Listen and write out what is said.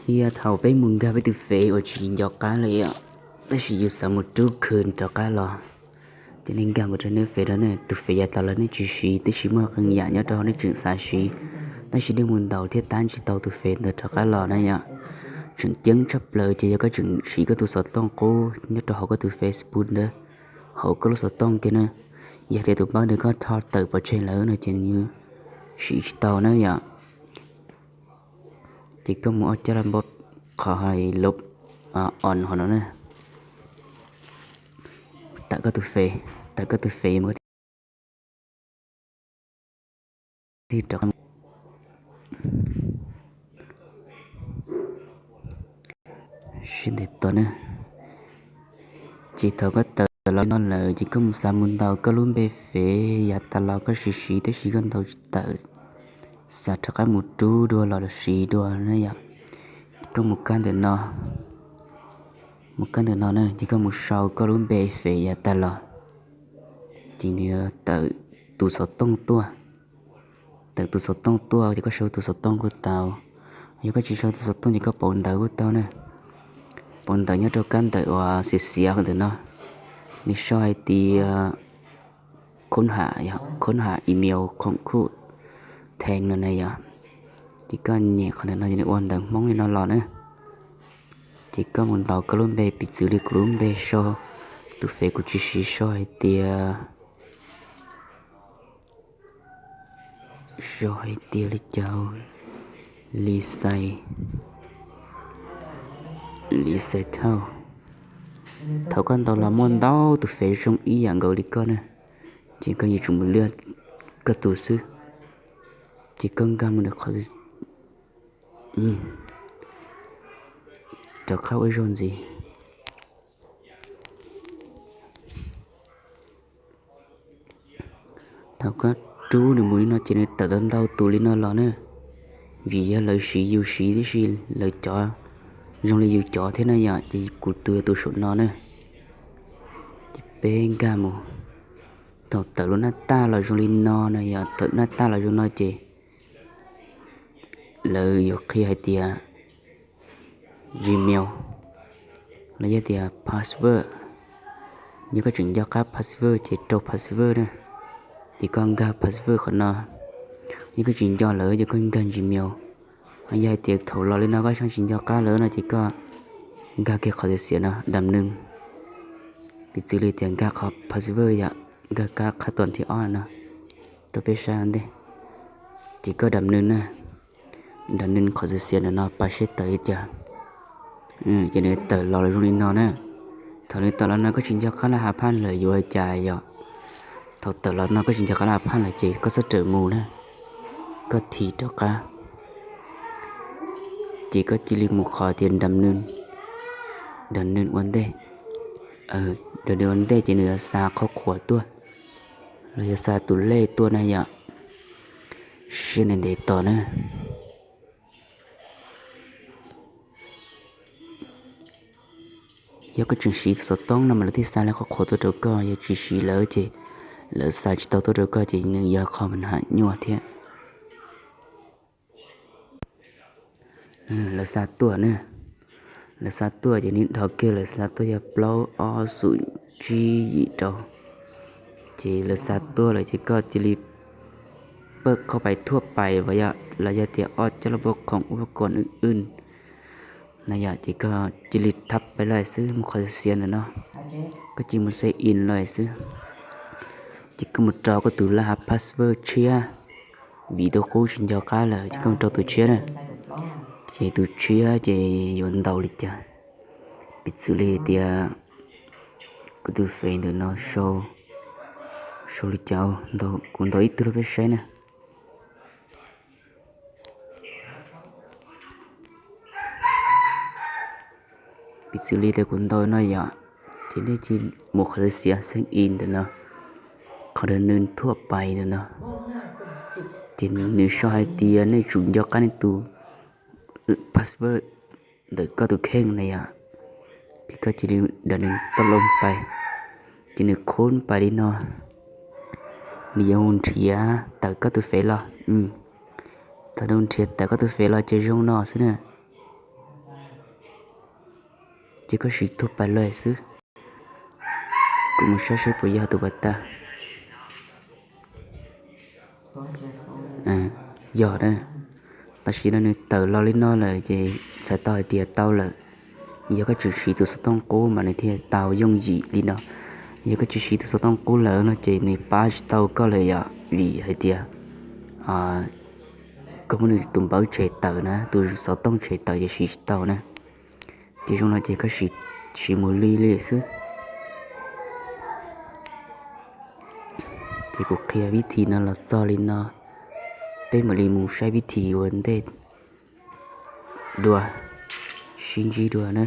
Yog thaum peb mus nkag peb tus fev uas tsis nco qab li, tab sis yus xav mus rub khwv rov qab los, ces nej nkag mus rau nej fev rau nej tus fev yav tas los nej tsis siv, tab sis muaj qee yam nyob rau hauv nej tseem xav siv, tab sis nej mus ntaus thiab tab tsis tau tus fev ntawd rov qab los na yom. Tseem ceeb tshaj plaws ces yog koj tseem siv koj tus xov tooj qub nyob rau hauv koj tus Facebook ntawd, hauv koj lub xov tooj kiag na, yog tias tus npawb ntawd koj tho tawm pov tseg lawm no ces nws siv tsis tau na yom. Ces koj mus ob caj los npab qhov hais lub on hov no na, tawm koj tus fev, tawm koj tus fev mus rov qab. Sib ntev tos na. Ces thaum koj tawm los no lawm ces koj mus xav mus ntaus koj lub npe fev yav tas los koj siv siv tab sis koj ntaus tsis tawm, xav rov qab mus rub dua los siv dua na yom. Koj mus kab ntawm no, mus kab ntawm no na ces koj mus sau koj lub npe fev yav tas los, ces nws yuav tawm tus xov tooj tuaj. Tawm tus xov tooj tuaj ces koj sau tus xov tooj kuj tau, yog koj tsis sau tus xov tooj ces koj pauv ntawv kuj tau na. Pauv ntawv nyob rau kab ntawm uas xiav xiav ntawm no, nws sau hais tias khoob ham, khoob ham email khoom khuj thees no na yom. Ces koj nyem qhov ntawm no ces nws ua ntawv Hmoob li no los na. Ces koj mus ntaus koj lub npe, piv txwv li kuv lub npe sau, tus fev kuv tsis siv sau hais tias, sau hais tias li cas, Lis Xais, Lis Xais Thauj. Thaum koj ntaus los muaj ntau tus fev zoo ib yam nkaus li koj na, ces koj yuav tsum mus liaj koj tus xwb. Ces koj nkag mus rau qhov, rov qab ua zaug ntxiv. Thaum koj rub nws mus li no ces nws tawm tau ntau tus li no los na, vim yog lawv siv yus siv tib si, lawv cov zoo li yus cov thiab na yom, ces kuv tus yog tus saum no na. Ces peb nkag mus, thaum tawm lub nab taj los zoo li no na yom, tawm nab taj los zoo no ces lawv yuav qhia hais tias Gmail los yog tias password. Yog koj tseem nco qab password ces rau password na. Ces koj nkag password qhov no. Yog koj tsis nco lawm ces koj nkag Gmail. Yog hais tias thaum los li no koj xav tsis nco qab lawm no ces koj nkag kiag qhov xiav xiav no, dam nws. Piv txwv li tias nkag qhov password yom, nkag kab qhab toom thib ob no rau peb saib ua ntej. Ces koj dam nws na, dam nws qhov xiav xiav ntawm no pab seb tawm li cas. Ces nws tawm los zoo li no na. Thaum nws tawm los no koj tsis nco qab laj hav phaj lawm yuav ua cas yom. Thaum tawm los no koj tsis nco qab laj hav phaj lawm ces koj txhob rawm mus na, koj thim rov qab. Ces koj cia li mus qhov tias dam nws, dam nws ua ntej, dam nws ua ntej ces nws yuav xa qhov qhuas tuaj los yog xa tus lej tuaj na yom. Sib ntev ntev tos na. Yog koj tseem siv tus xov tooj no mas lawv thiaj xa lej qhov qhuas tuaj rau koj, yog tsis siv lawm ces lawv xa tsis tau tuaj rau koj ces nws yog qhov ham nyuaj thiab. Lawv xa tuaj na, lawv xa tuaj ces nws dhau kiag lawv xa tuaj yog plaub ob xum tsib yim rau. Ces lawv xa tuaj lawm ces koj cia li pawj khauj pais thuaj pais los yog tias ob coj los pab khoom ua pab koom wb wb na yom, ces koj cia li thab pais los xwb mus qhov xiav ntawm no, koj cia li mus sign in los xwb. Ces koj mus rau koj tus laj hav password tshiab, vim tus qub tsis nco qab lawm ces koj mus rau tus tshiab na. Ces tus tshiab ces yuav ntaus li cas? Piv txwv li tias kuv tus fev ntawm no sau, sau li cas, kuv ntaus ib tug rau peb saib na. Piv txwv li tias kuv ntaus no yom, ces nej cia li mus qhov xiav sign in ntawm no, qhov nws thuaj pais ntawm no, ces nws sau hais tias nej tsum nco qab nej tus password ntawm koj tus kheej na yom. Ces koj cia li dam nws toj loo pais, ces nws khub pais li no, nws yuav mus nrhiav tawm koj tus fev los. Thaum nws nrhiav tawm koj tus fev los ces zoo no xwb na. Ces koj siv tus pais lawm xwb. Kuv mus saib seb puas yog tus pas tag. Yog na. Tam sim no nws tawm los li no lawm ces txhais tau hais tias tau lawm. Yog koj tseem siv tus xov tooj qub mas nws thiaj tau yooj yim li no. Yog koj tsis siv tus xov tooj qub lawm no ces nws pab tsis tau koj lawm yom, vim hais tias koj muab nws tus npawb tshem tawm na, tus xov tooj tshem tawm ces siv tsis tau na. Ces zoo no ces koj siv mus li li xwb. Ces kuv qhia vib thim no los txog li no, peb mam li mus saib vib thim ua ntej dua, sib ntsib dua na.